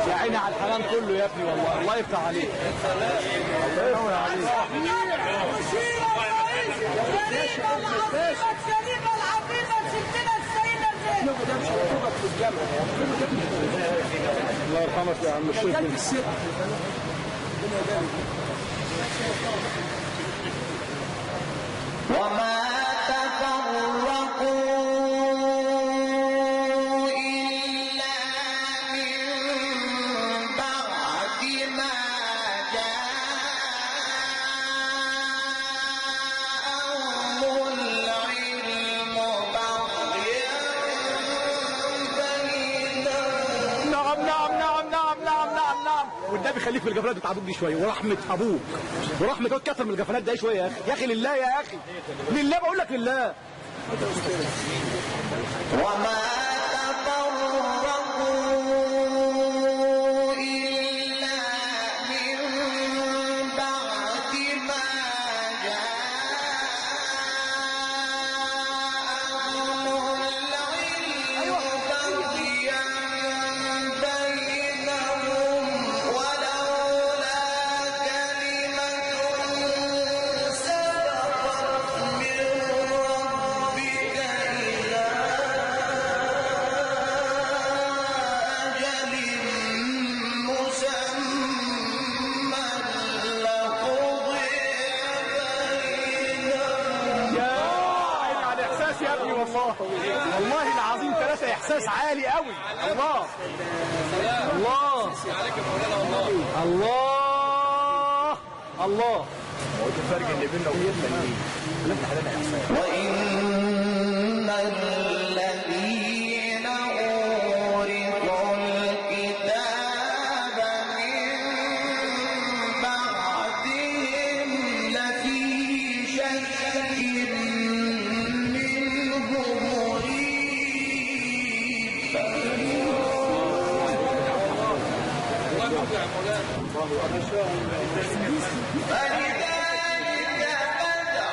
يا عيني على الحنان كله يا ابني والله. الله يفتح عليك. الله يفتح عليك. الله يرحمك يا عم الشيخ. وما تفرقوا إلا من بعد ما جاءهم العلم بغيا بينهم. نعم نعم نعم نعم نعم نعم نعم. والنبي خليك في الجفلات بتاع ابوك دي شوية، ورحمة ابوك ورحمة ابوك كتر من الجفلات ده شوية يا اخي. يا اخي لله يا اخي، لله بقول لك لله. وما تفرقوا إلا من بعد ما جاءهم العلم بغيا بينهم ولولا كلمة سبقت من ربك إلى أجل مسمى لقضي بينهم. يا عيني على الاحساس يا ابني والله. والله العظيم ثلاثة احساس عالي قوي. الله الله الله الله. الفرق اللي بيننا وبيننا وإن الذين أورثوا الكتاب من بعدهم لفي شك منه مريب. فلذلك فادع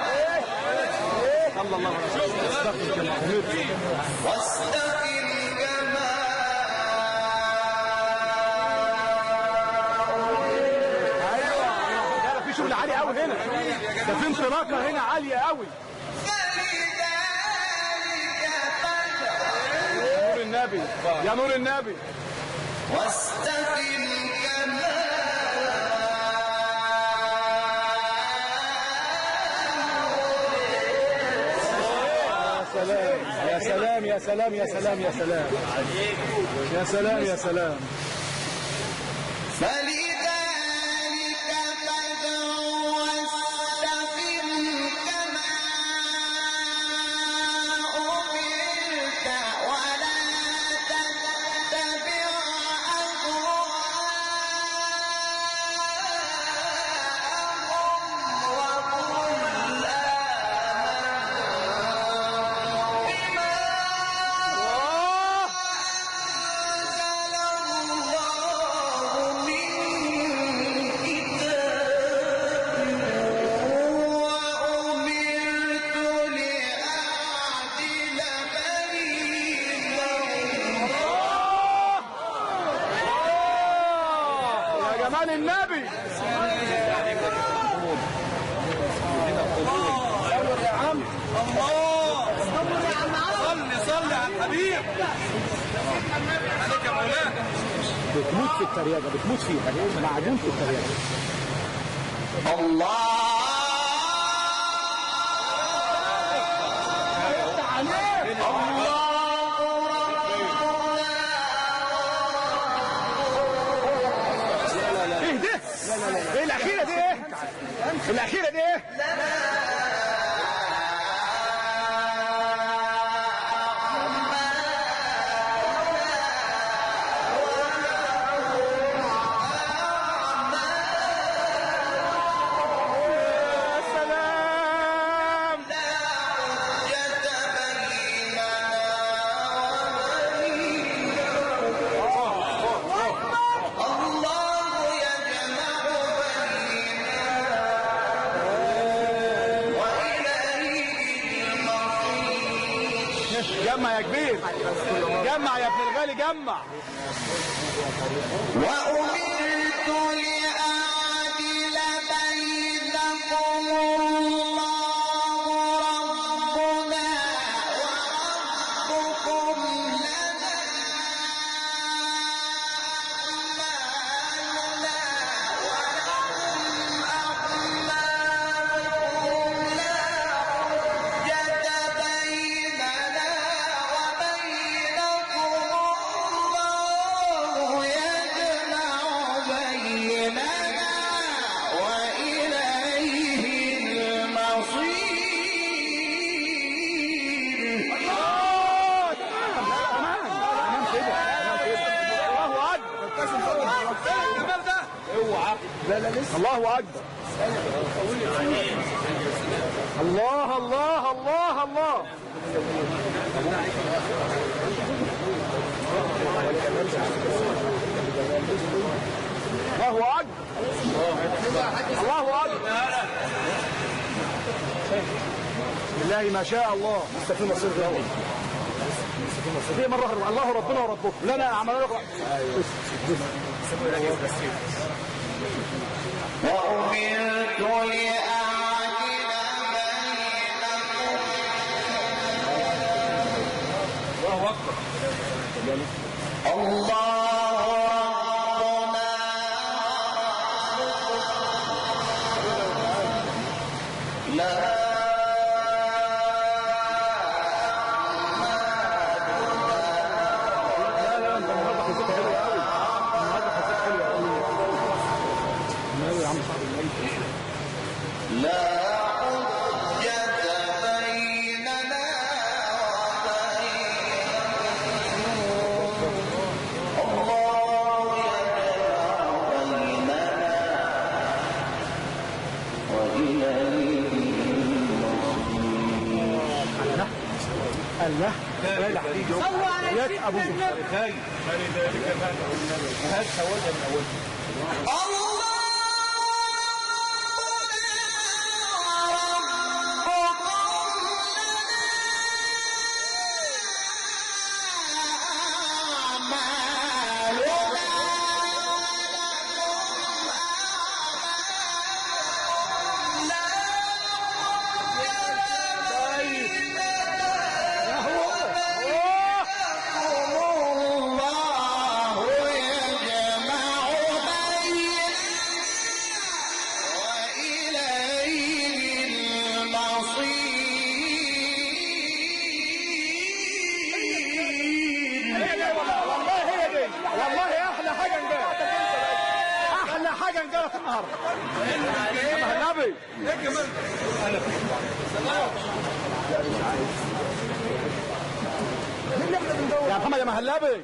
صلى الله عليه وسلم. واستقم كما ايوه ده في شغل عالي قوي هنا، ده في انطلاقة هنا عالية قوي. فلذلك فادع يا نور النبي يا نور النبي. واستقم كما يا سلام يا سلام يا سلام يا سلام يا سلام يا سلام. فلذلك فادع واستقم كما أمرت ولا تتبع أهواءهم وقل آمنت بما أنزل الله من كتاب وأمرت لأعدل بينهم. يا جمال النبي. صلي صلي على الحبيب عليك يا مولانا. بتموت في التريقه، بتموت فيها، معجون في التريقه. الله ايه ده؟ ايه الاخيرة دي؟ ايه الاخيرة دي؟ ايه؟ يا سلام. الله يجمع بيننا وإليه المصير. جمع يا كبير، جمع. جمع يا ابن الغالي جمع. وأمرت لأعدل بينكم الله ربنا وربكم لنا أعمالنا ولكم أعمالكم لا حجة بيننا وبينكم الله يجمع بيننا وإليه المصير. الله تمام تمام كده تمام كده. الله اكبر. الجمال ده اوعى. لا لا لسه. الله اكبر. الله الله الله الله. الله اكبر. الله اكبر. بسم الله ما شاء الله. لسه في مصير ده. في مرة أخرى. الله ربنا وربكم لنا اعمالنا. وأمرت لأعدل بينكم. الله اكبر. الله ربنا لا لا لا انت النهارده حسيت حلو قوي. النهارده حسيت حلو قوي. ماله يا عم صاحب الميت. لا حجة بيننا وبينكم الله يجمع بيننا وإليه المصير. الله لا لا صلوا على يا سيدنا ابوك. النبي. الله الله يجمع بيننا وإليه المصير. والله هي دي. والله احلى حاجة انجلت. احلى حاجة انجلت النهارده. يا النبي. ايه الجمال ده؟ يا محمد يا مهلبي.